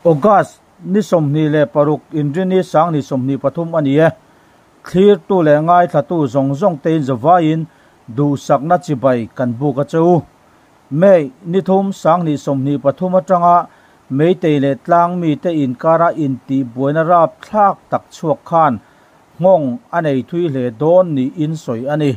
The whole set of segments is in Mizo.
August ni 26 Inrini 2023 a ni e. Thlirtu leh ngaithlatu zawng zawng te in zavaiin duhsakna chibai kan buk a che u. May ni 3 2023 atanga Meitei leh tlang mite inkara intihbuaina rapthlak tak chhuak khan nghawng a nei thui hle dawn niin sawi a ni.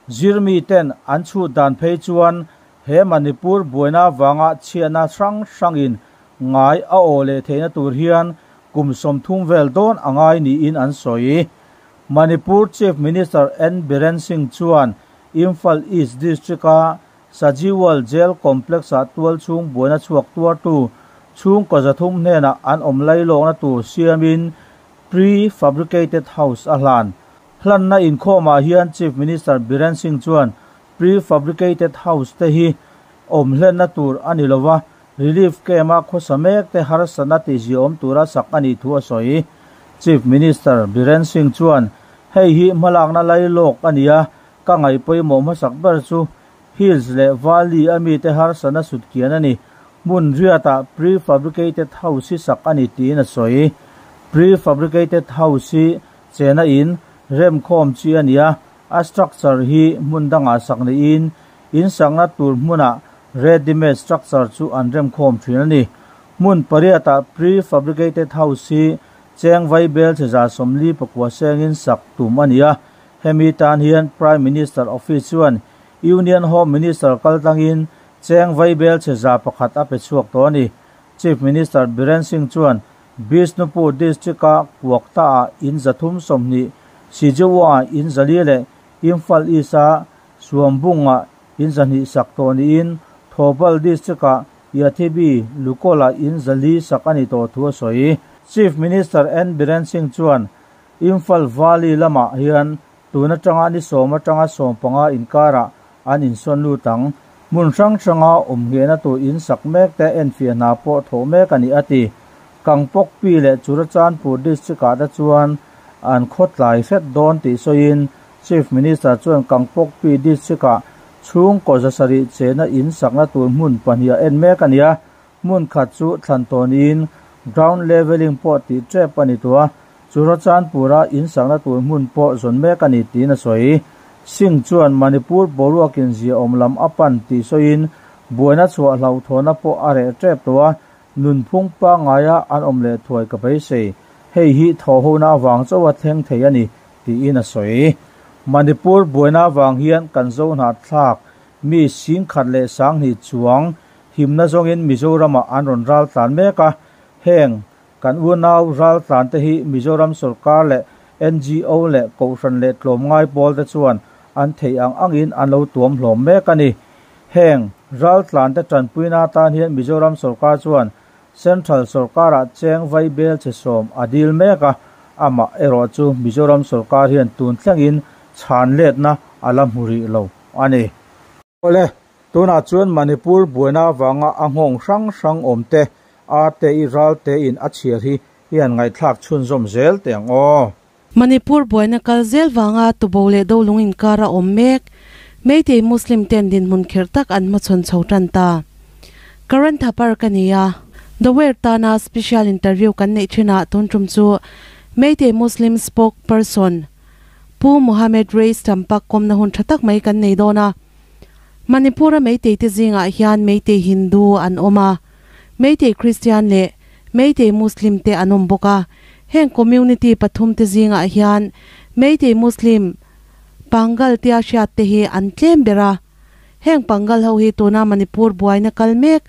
Zirmi ten an chhut dan phei chuan he Manipur buaina vanga chhiatna hrang hrangin ngai a aw leh theihna tur hian kum 30 vel dawn a ngai niin an sawi. Manipur Chief Minister N Biren Singh chuan Imphal East District-a Sajiwal Jail Complex-ah tual chhung buaina chhuak tuartu chhungkaw 300 hnenah an awm lailawkna tur siamin pre-fabricated house a hlan. Hlanna inkhawmah hian Chief Minister Biren Singh chuan pre-fabricated house te hi awm hlenna tur a ni lova, relief camp-a khawsa mek te harsatna tihziawm tura sak a nih thu a sawi. Chief Minister Biren Singh chuan hei hi hmalakna lailawk a ni a, ka ngaih pawimawh hmasak ber chu Hills leh Valley a mite harsatna sutkian a ni. Hmun riatah pre-fabricated house hi sak a ni tiin a sawi. Pre-fabricated house hi chena in remkhawm chi a ni a, a structure hi hmun dangah sak niin in sakna tur hmunah ready-made structure chu an remkhawm thin a ni. Hmun pariatah pre-fabricated house hi cheng vai bel che 49 sengin sak tum a ni a. Hemi tan hian Prime Minister Office chuan Union Home Minister kaltlangin cheng vai bel che 100 a pe chhuak tawh a ni. Chief Minister Biren Singh chuan Bishnupur District-a Kuakta-ah in 320, Sijewa in 400 leh Imphal East-a Suambunga in 200 sak tawh niin Thoubal District-ah Yathibi Lukola in 400 sak a ni tawh thu a sawi. Chief Minister N Biren Singh chuan Imphal Valley lamah hian tun atanga ni 10 atanga 15 inkarah an insawn lut ang. Hmun hrang hranga awm nghehna tur in sak mek te enfiah hna pawh thawh mek a ni a ti. Kangpokpi leh Churachandpur District-ah te chuan an khawtlai hret dawn tih sawiin Chief Minister chuan Kangpokpi District-ah chhungkaw 700 chena in sakna tur hmun 2 a en mek a ni a. Hmun khat chu thlan tawnin ground leveling pawh tih tep a ni tawh a. Churachandpura in sakna tur hmun pawh zawn mek a ni tiin a sawi. Singh chuan Manipur boruakin zia awm lam a pan tih sawiin buaina chhuah hlauhthawna pawh a reh tep tawh a, nunphung pangaia an awm leh thuai ka beisei. Hei hi thawhhona awang chawa thleng thei a ni tiin a sawi. Manipur buaina awang hian kan zo hnahthlak mi 1,000 leh 2,000 chuang himna zawngin Mizoramah an rawn ral tlan mek a. Heng kan unau ral tlan te hi Mizoram sarkar leh NGO leh kohhran leh tlawmngai pawl te chuan an thei ang angin an lo tuam hlawm mek a ni. Heng ral tlan te tanpuina tan hian Mizoram sarkar chuan Central sarkarah cheng vai bel che 10 a dil mek a, ama erawh chu Mizoram sarkar hian tun thlengin chhan letna a la hmu rih lo a ni. Awle, tunah chuan Manipur buaina awanga a nghawng hrang hrang awm te a te i ral te in a chhiar hi hian ngaihthlak chhunzawm zel te ang aw. Manipur buaina kal zel wanga tubo leh dolung inkara awm mek Meitei Muslim ten din hmun kher tak an hmachhawn chho tan ta. Karan Thapar ka ni a. The Wire tana special interview kan nei thina tun tum chu Meitei Muslim spokesperson Pu Mohammed Reis Tampak komna hun thatak mai kan nei dona. Manipura Meitei te zinga hian Meitei Hindu an awma, Meitei Christian le Meitei Muslim te an awm bawk a. Heng community pathum te zinga hian Meitei Muslim Pangal tia hriat te hi an tlem bera. Heng Pangal ho hi tuna Manipur buaina kal mek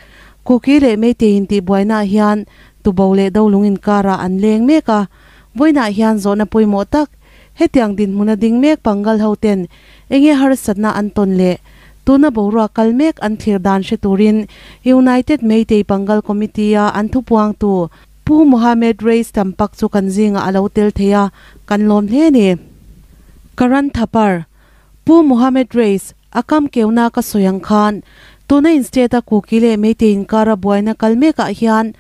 Kuki leh Meitei in tih buaina hian tubo leh dolung inkara an leng mek a. Vawiinah hian zawhna pawimawh tak hetiang dinhmun a ding mek Pangal ho ten enge harsatna an tawn leh tuna boruak kal mek an thlir dan hre turin United Meitei Pangal Committee a an thupuang tu Pu Mohammed Reis Tampak chu kan zinga a lo tel thei a, kan lawm hle ni. Karan Thapar Pu Mohammed Reis akam keuna ka sawiang khan tuna in state a Kuki leh Meitei inkara buaina kal mekah hian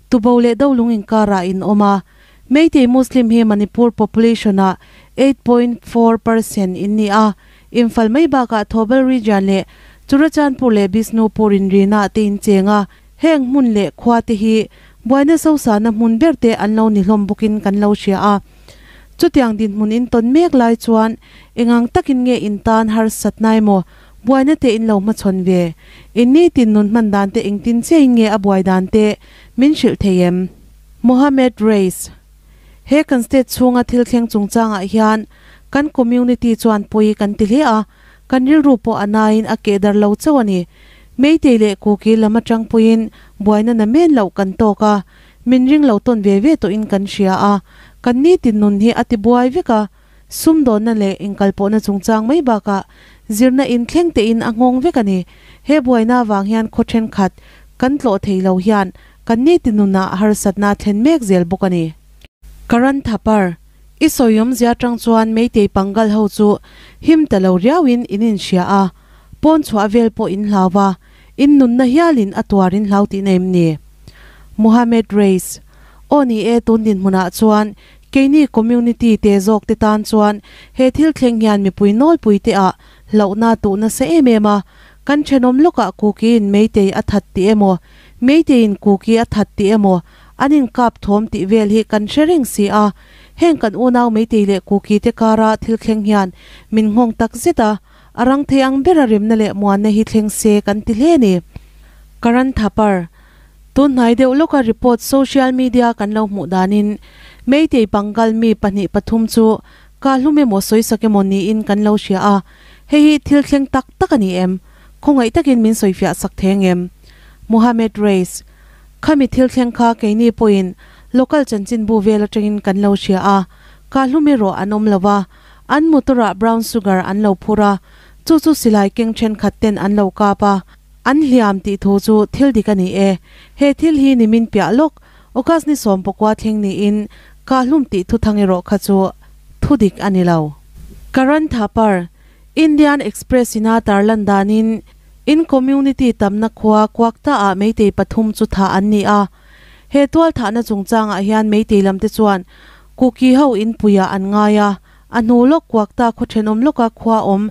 tubo leh dolung inkara in awm a. Meitei Muslim hi Manipur population a 8.4% in ni a. Imphal mai bakah Thoubal region leh Churachandpur leh Bishnupur in rina te in chenga. Heng hmun leh khua te hi Buaina sosana hmun ber te an lo ni hlawm bawkin kan lo hria a. Chutiang dinhmun in tawn mek lai chuan engang takin nge in tan harsatna emaw buaina te in lo hmachhawn ve? In nitin nun hman dan te engtin chiahin nge a buai dan te min hrilh thei em? Mohammed Reis, He kan state chhunga thil thleng chungchangah hian kan community chuan pawi kan ti hle a, kan rilru pawh a nain a keh dar lo chauh a ni. Meitei leh Kuki lam atang pawhin buaina na men loh kan tawk a, min ring lo tawn ve ve tawhin kan hria a, kan nitin nun hi a ti buai vek a, sumdawnna leh inkalpawhna chungchang mai bakah zirna inthleng tein a nghawng vek a ni. He buaina avang hian khaw thenkhat kan tlawh thei lo hian kan nitin nunah harsatna a thlen mek zel bawk a ni. Karan Thapar, I sawiawmzia atang chuan Meitei Pangal ho chu him ta lo riauin in inhria a, pawn chhuah vel pawh in hlau va, in nunna hialin a tuar in hlau tihna em ni? Mohammed Reis, Aw ni e, tun dinhmunah chuan keini community te zawk te tan chuan he thil thleng hian mipui nawlpui te ah hlauhna tuh nasa em em a, kan thenawm lawkah Kuki-in Meitei a that tih emaw, Meiteiin Kuki a that tih emaw, An inkap thawm tih vel hi kan hre reng si a, heng kan unau Meitei leh Kuki te kara thil thleng hian min nghawng tak zet a, a rang thei ang bera remna leh muanna hi thleng se kan ti hle a ni. Karan Thapar, Tun hnai deuh lawka report social media kan lo hmuh danin Meitei Pangal mi pahnih pathum chu ka hlum emaw sawisak emaw niin kan lo hria a, hei hi thil thleng tak tak a ni em? Khawngaih takin min sawifiah sak thei angem? Mohammed Reis, Khami thil thleng kha keini pawhin local chanchinbu vel atangin kan lo hria a, ka hlum erawh an awm lo va, an motor-ah brown sugar an lo phur a, chu chu silai keng thenkhat ten an lo kap a, an hliam tih thu chu thil dik a ni e. He thil hi nimin piah lawk, August ni sawmpakua thleng niin ka hlum tih thu thang erawh kha chu thu dik a ni lo. Karan Thapar, Indian Express ina tarlan danin, In community tamna khua Kuakta ah Meitei pathum chu thah an ni a. He tual thahna chungchangah hian Meitei lamte chuan Kuki ho in puiah an ngai a, a hnu lawk Kuakta khaw thenawm lawka khua awm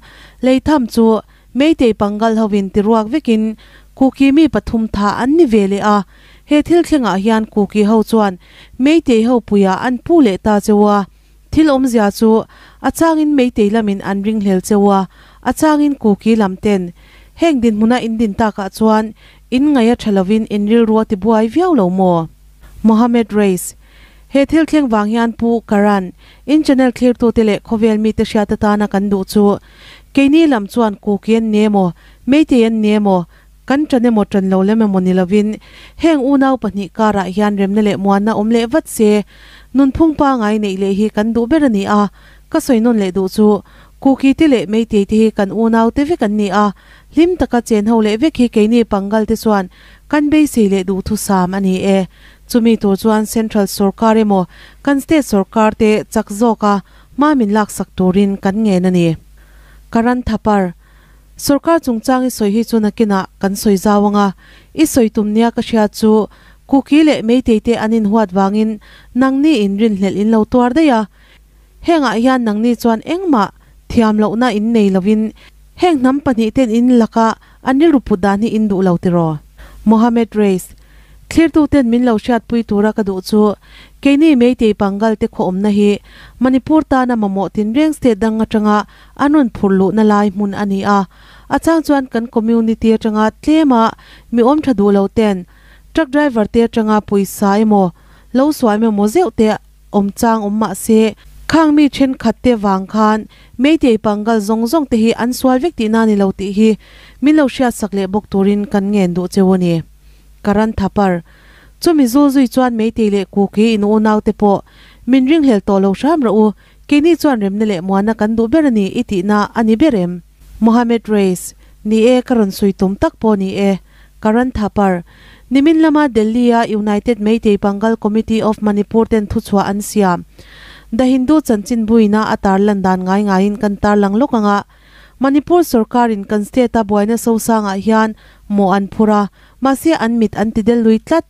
Leitham chu Meitei Pangal hovin ti ruak vekin Kuki mi pathum thah an ni ve leh a. He thil thlengah hian Kuki ho chuan Meitei ho puiah an pu leh ta cheu a. Thil awmzia chu a changin Meitei lamin an ringhlel cheu a, a changin Kuki lam ten. Heng dinhmuna in din takah chuan in ngaih a tha lovin in rilru a tibuai viau lo maw? Mohammed Reis, He thil thleng vang hian Pu Karan, in channel thlirtute leh khawvel mite hriat atana kan duh chu keini lam chuan Kuki an ni emaw, Meitei an ni emaw, Kan ṭan emaw ṭan lo lem emaw ni lovin heng unau pahnih karah hian remna leh muanna awm leh vat se, nunphung pangai neih leh hi kan duh ber a ni a, ka sawi nawn leh duh chu Kuki te leh Meitei te hi kan unau te vek an ni a, hlim taka chen ho leh vek hi keini Pangal te chuan kan beisei leh duhthusam a ni e. Chumi tur chuan Central sawrkar emaw kan State sawrkar te chak zawka hma min laksak turin kan ngen a ni. Karan Thapar. Sorkar chungchang i sawi hi chu nakinah kan sawi zau ang a, i sawi tum nia ka hria chu Kuki leh Meitei te an inhuat vangin nangni in rinhlelh in lo tuar daih a, hengah hian nangni chuan engmah thiam lohna in nei lovin heng hnam pahnih ten in laka an rilru put dan hi in duh lo tiraw? Mohammed Reis, Thlirtu ten min lo hriatpui tura ka duh chu keini Meitei Pangal te khaw awmna hi Manipur tana mamawh tinreng state dang atanga An rawn phurh luhna lai hmun a ni a, a chang chuan kan community atanga tlema mi awm tha duh lo ten truck driver te atanga pawisa emaw lo suam emaw zeuh te awm chang awm mah se khang mi thenkhat te vang khan Meitei Pangal zawng zawng te hi an sual vek tihna ni lo tih hi min lo hriatsak leh bawk turin kan ngen duh cheu a ni. Karan Thapar, Chumi zul zui chuan Meitei leh Kuki in unau te pawh min ringhlel tawh lo hram rawh u, Keini chuan remna leh muanna kan duh ber a ni i tihna a ni ber em? Mohammed Reis, Ni e, ka rawn sawi tum tak pawh ni e. Karan Thapar, Nimin lama Delhi-a United Meitei Pangal Committee of Manipur ten thuchhuah an siam. The Hindu chanchinbuina a tarlan dan ngai ngaiin kan tarlang lawk ang a, Manipur sorkarin kan state-a buaina sosangah hian mawh an phur a, mahse an mit an ti del lui tlat.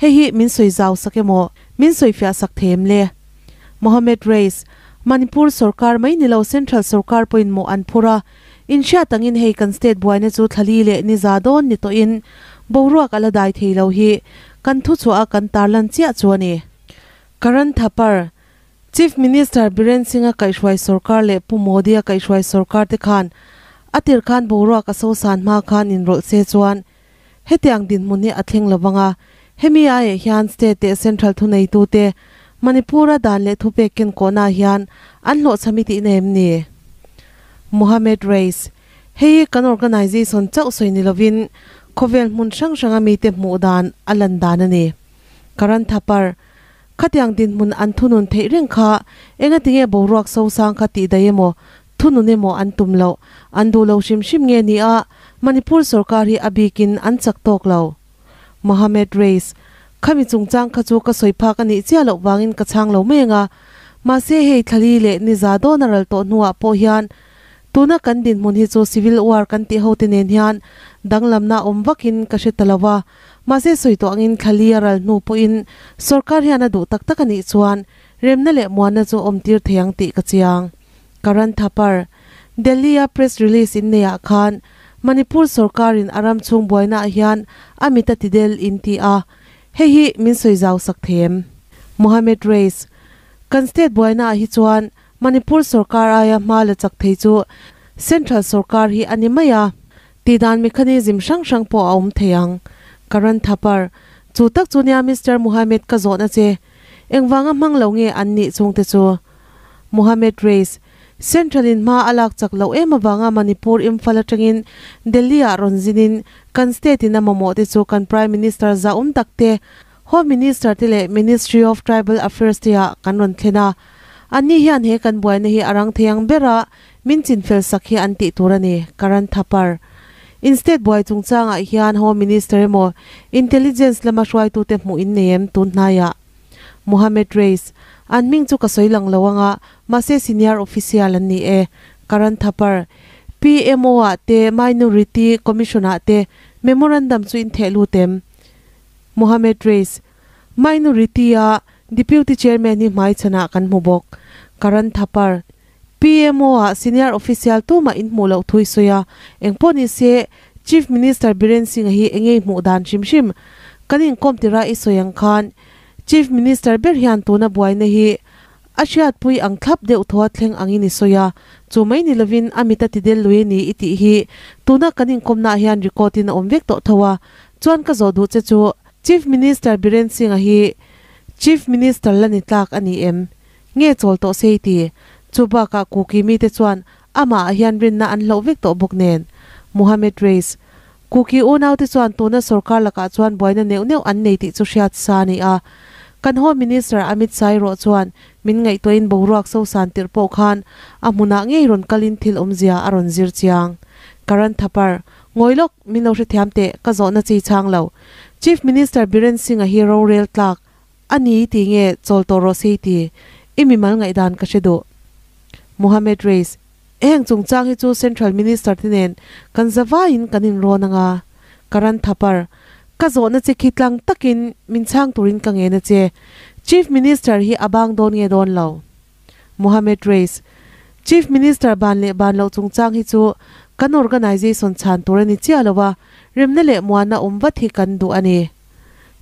Hei hi min sawi zau sak emaw, min sawifiah sak thei em le? Mohammed Reis, Manipur sorkar mai ni lo Central sorkar pawhin mawh an phur a, inhriat angin hei kan state buaina chu thlali leh ni za dawn ni tawhin boruak a la dai thei lo hi. kan thuchhuah a kan tarlan chiah chu a ni. Karan Thapar, Chief Minister Biren Singh-a kaihhruai sorkar leh Pu Modi-a kaihhruai sorkar te khan a tir khan boruak a sosan hma khan inrawlh se chuan hetiang dinhmun hi a thleng lo vang a, hemi aiah hian state leh central thuneitute Manipur-a dan leh thupek ken kawhnaah hian an hlawhchham i tihna em ni? Mohammed Reis, Hei hi kan organisation chauh sawi ni lovin khawvel hmun hrang hranga mite hmuh dan a lan dan a ni. Karan Thapar, Khatiang dinhmun an thunun theih reng kha engatinge boruak sosang kha tih daih emaw, thunun emaw an tum loh, an duh lo hrim hrim nge ni a, Manipur sorkar hi a bikin an chak tawk lo. Mohammed Reis, Khami chungchang kha chu ka sawi phak a nih chiah loh vangin ka chhang lo mai ang a, mahse hei thlali leh ni za dawn a ral tawh hnuah pawh hian Tuna kan dinhmun hi chu civil war kan tih hote nen hian danglamna awm vakin ka hre ta lo va, mahse sawi tawh angin thla li a ral hnu pawhin sorkar hian a duh tak tak a nih chuan remna leh muanna chu awm tir thei ang tih ka chiang. Karan Thapar, Delhi-a press release in neiah khan Manipur sorkarin a ram chhung buainaah hian a mit a ti del in ti a, hei hi min sawi zau sak thei em? Mohammed Reis, Kan state buainaah hi chuan Manipur sorkar aia hma la chak thei chu Central sorkar hi a ni mai a, tihdan mechanism hrang hrang pawh a awm thei ang. Karan Thapar, Chu tak chu nia Mister Muhammad ka zawhna che, engvanga hmang lo nge an nih chungte chu? Muhammad Reis, Central in hma a lak chak loh em avanga Manipur Imphal atangin Delhi ah rawn zinin kan state in a mamawh te chu kan Prime Minister zahawm tak te Home Minister te leh Ministry of Tribal Affairs te ah kan rawn thlen a, anni hian he kan buaina hi a rang thei ang bera min chinfel sak hi an tih tur a ni, Karan Thapar. In state buai chungchangah hian Home Minister emaw Intelligence lama hruaitute hmuh in nei em tun hnaiah? Mohammed Reis, An hming chu ka sawi lang lo anga, mahse senior official an ni e, Karan Thapar. PMO ah te Minority Commission ah te memorandum chu in theh lut em? Mohammed Reis, Minority-a Deputy Chairman hi hmaichhanah kan hmu bawk. Karan Thapar, PMO-ah senior official tumah in hmuh loh thu i sawi a, engpawh ni se Chief Minister Biren Singh-a hi engei hmuh dan hrim hrim kan inkawm tirah i sawi ang khan Chief Minister ber hian tuna buaina hi a hriatpui ang thlap deuh thaw a thleng angin i sawi a, chu mai ni lovin a mit a ti del lui a ni i tih hi tuna kan inkawmnaah hian record-in a awm vek tawh tho a, Chuan ka zawh duh che chu Chief Minister Biren Singh-a hi Chief Minister la ni tlak a ni em? Nge chawl tawh se i ti? Chu bakah Kuki mite chuan amah ah hian rinna an hloh vek tawh bawk nen. Mohammed Reis, Kuki unaute chuan tuna sorkar lakah chuan buaina neuh neuh an nei tih chu hriat sa a ni a. Kan Home Minister Amit Shah erawh chuan min ngaihtuahin boruak sosan tirh pawh khan a hmunah ngei rawn kalin thil awmzia a rawn zir chiang. Karan Thapar, Ngawi lawk, min lo hrethiam teh, ka zawhna chi chhang lo. Chief Minister Biren Singh-a hi rorel tlak a ni ti nge chawl tawh rawh se i ti? I mimal ngaihdan ka hre duh. Mohammed Reis, Heng chungchang hi chu Central Minister te nen kan za vaiin kan inrawn anga. Karan Thapar, Ka zawhna che khi tlang takin min chhang turin ka ngen a che. Chief Minister hi a bang dawn nge dawn lo? Mohammed Reis, Chief Minister ban leh ban loh chungchang hi chu kan organisation chhan tur a ni chiah lo a, remna leh muanna awm vat hi kan duh a ni.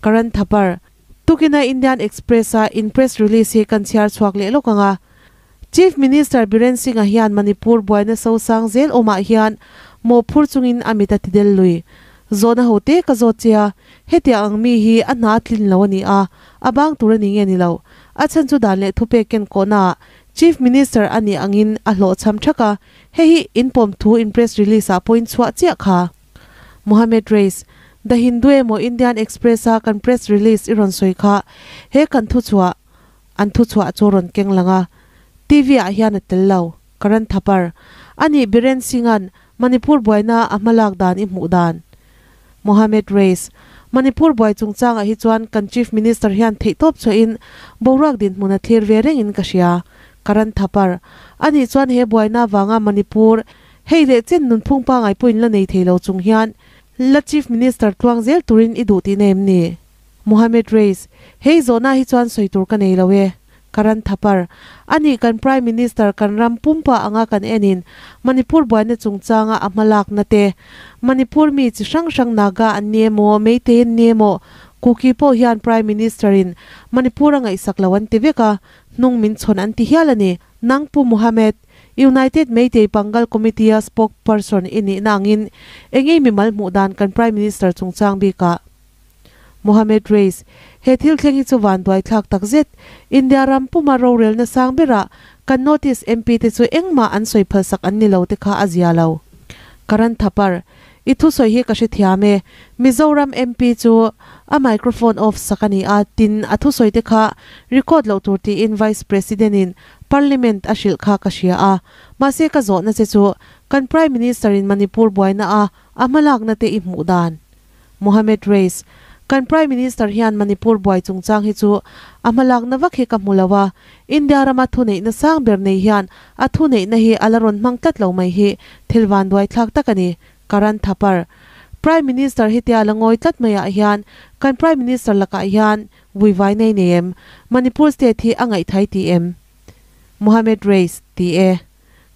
Karan Thapar, Tukina Indian Express-a in press release hi kan chhiar chhuak leh lawk ang a. Chief Minister Biren Singh-a hian Manipur buaina sosang zel awmah hian mawhphur chungin a mit a ti del lui. Zawhna ho te ka zawt che a, hetiang ang mi hi a hna a tlin lo a ni a, a bang tur a ni nge ni lo. A chhan chu dan leh thupek ken kawhnaah Chief Minister a nih angin a hlawhchham thak a, hei hi inpawm thu in press release ah pawhin chhuah chiah kha. Mohammed Reis, The Hindu emaw Indian Express a kan press release i rawn sawi kha he kan thuchhuah an thuchhuah chu rawn keng lang a, TV ah hian a tel lo. Karan Thapar, A nih Biren Singh-a'n Manipur buaina a hmalak dan i hmuh dan? Mohammed Reis, Manipur buai chungchangah hi chuan kan Chief Minister hian theihtawp chhuahin boruak dinhmun a thlir ve rengin ka hria. Karan Thapar, A nih chuan he buaina avanga Manipur hei leh chen nunphung pangai pawhin la nei thei lo chung hian la Chief Minister tluang zel turin i duh tihna em ni? Mohammed Reis, Hei zawhna hi chuan sawi tur ka nei lo e. Karan Thapar, A nih kan Prime Minister kan ram pumpa anga kan enin Manipur buaina chungchanga a hmalakna te, Manipur mi chi hrang hrang Naga an ni emaw, Meitei an ni emaw, Kuki pawh hian Prime Minister in Manipur a ngaihsak lo an ti vek a, hnung min chhawn an ti hial a ni. Nang Pu Mohammed, United Meitei Pangal Committee a spokesperson i nihna angin engei mimal hmuh dan kan Prime Minister chungchang bikah? Mohammed Reis, He thil thleng hi chu vanduai thlak tak zet. India ram puma rorelna sang berah kan notice MP te chu engmah an sawi phalsak an ni lo te kha a zia lo. Karan Thapar, I thusawi hi ka hrethiam e. Mizoram MP chu a microphone off sak a ni a, tin a thusawi te kha record loh tur tiin Vice President in Parliament a hrilh kha ka hria a. Mahse ka zawhna che chu kan Prime Minister in Manipur buaina a a hmalakna te i hmuh dan? Mohammed Reis, Kan Prime Minister hian Manipur buai chungchang hi chu a hmalakna vak hi ka hmu lo a, India rama thuneihna sang ber nei hian a thuneihna hi a la rawn hmang tlat lo mai hi thil vanduai thlak tak a ni, Karan Thapar. Prime Minister hi tia la ngawi tlat maiah hian kan Prime Minister lakah hian vuivai nei nei em? Manipur state hi a ngaihthai ti em? Mohammed Reis, Ti e.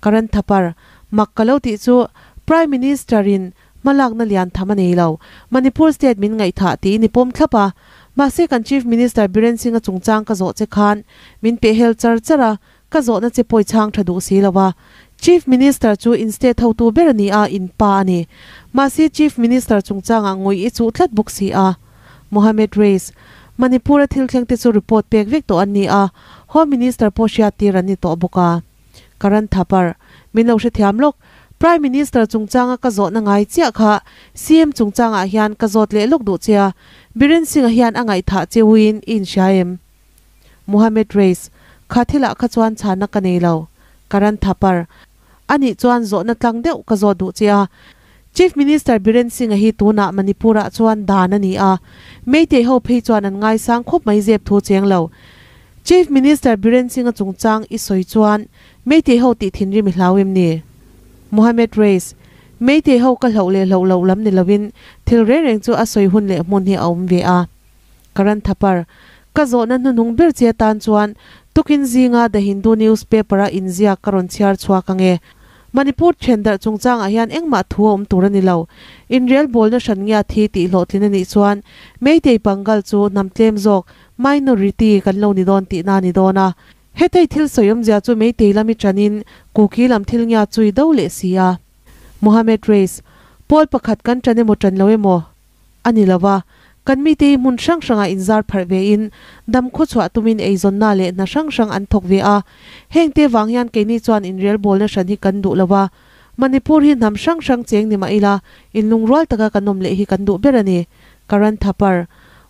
Karan Thapar, Mak ka lo tih chu Prime Minister in Hmalakna lian tham a nei lo. Manipur state min ngaihthah tiin i pawm thlap a. Mahse kan Chief Minister Biren Singh-a chungchang ka zawh che khan min pehhel char char a, ka zawhna che pawi chhang tha duh si lo a. Chief Minister chu in state hotu ber a ni a, in pa a ni. Mahse Chief Minister chungchangah ngawih i chuh tlat bawk si a. Mohammed Reis, Manipur-a thil thleng te chu report pek vek tawh an ni a, Home Minister pawh hriattir an ni tawh bawk a. Karan Thapar, Min lo hrethiam lawk, Prime Minister chungchanga ka zawhna ngai chiah kha CM chungchangah hian ka zawt leh lawk duh che a, Biren Singh-a hian a ngaihthah che uin i inhria em? Mohammed Reis, Kha thilah kha chuan chhanna ka nei lo. Karan Thapar, Anih chuan zawhna tlang deuh ka zawt duh che a, Chief Minister Biren Singh-a hi tunah Manipur-ah chuan dan a ni a, Meitei ho phei chuan an ngaisang khawp mai zep thu cheng lo. Chief Minister Biren Singh-a chungchang i sawi chuan Meitei ho tih thinrim i hlau em ni? Mohammed Reis, Meitei ho ka hlauh leh hlauh loh lam ni lovin thil reng reng chu a sawi hun leh hmun hi a awm ve a. Karan Thapar, Ka zawhna hnuhnung ber che atan chuan tukin zinga The Hindu newspaper-a inziak ka rawn chhiar chhuak ang e. Manipur thendarh chungchangah hian engmah thu a awm tur a ni lo. Inrelbawlna hran ngia thi tih hlawhtlin a nih chuan Meitei Pangal chu hnam tlem zawk, minority, kan lo ni dawn tihna a ni dawn a. Hetei thil sawi awmzia chu Meitei lam i tanin Kuki lam thil ngia chu i do leh si a. Mohammed Reis, Pawl pakhat kan tan emaw tan lo emaw? A ni lo a, kan mite hi hmun hrang hrangah inzar pharh vein dam khawchhuah tumin eizawnna leh hna hrang hrang an thawk ve a. Hengte vang hian keini chuan inrelbawlna hran hi kan duh lo a, Manipur hi hnam hrang hrang cheng ni mah ila inlungrual taka kan awm leh hi kan duh ber a ni. Karan Thapar,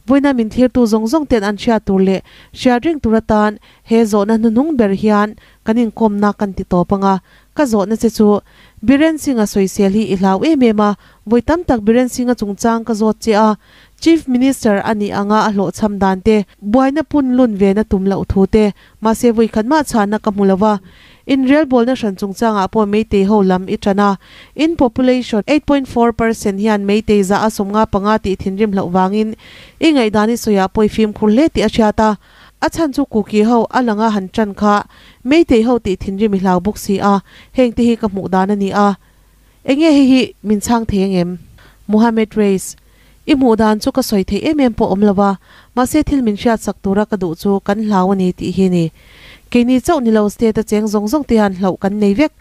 Vawiina min thlirtu zawng zawng ten an hriat tur leh hriat reng tur atan he zawhna hnuhnung ber hian kan inkawmna kan ti tawp ang a, ka zawhna che chu Biren Singh-a sawisel hi i hlau em em a, vawi tam tak Biren Singh-a chungchang ka zawt che a, Chief Minister a nih anga a hlawhchham dan te, buaina pun lun ve na tum loh thu te, mahse vawi khat mah chhanna ka hmu lo va. Inrelbawlna hran chungchangah pawh Meitei ho lam i tan a, in population 8.4% hian Meitei za a 55 tih thinrim hlauh vangin i ngaihdan i sawiah pawh i fimkhur hle tih a hriat a. A chhan chu Kuki ho a langa han tan kha Meitei ho tih thinrim i hlau bawk si a, heng te hi ka hmuh dan a ni a. Enge hei hi min chhang thei angem? Mohammed Reis, I hmuh dan chu ka sawi theih em em pawh awm lo a, mahse thil min hriat sak tura ka duh chu kan hlau a ni tih hi a ni. Keini chauh ni lo state a cheng zawng zawng te hian hlauh kan nei vek.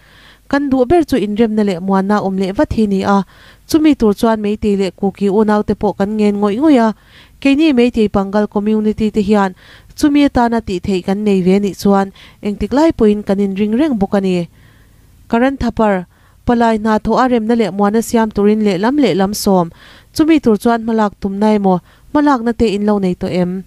Kan duh ber chu inremna leh muanna awm leh vat hi a ni a, chumi tur chuan Meitei leh Kuki unaute pawh kan ngen ngawih ngawih a, Keini Meitei Pangal community te hian chumi atana tih theih kan nei ve nih chuan engtik lai pawhin kan inring reng bawk a ni. Karan Thapar, Palai hna thawh a remna leh muana siam turin lehlam lehlam sawm, chumi tur chuan hmalak tumna emaw hmalakna te in lo nei tawh em?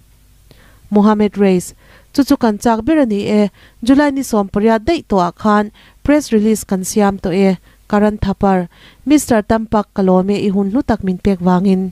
Mohammed Reis, Chu chu kan chak ber a ni e, July ni 18 daih tawhah khan press release kan siam tawh e. Karan Thapar, Mister Tampak ka lawm e i hun hlu tak min pek vangin.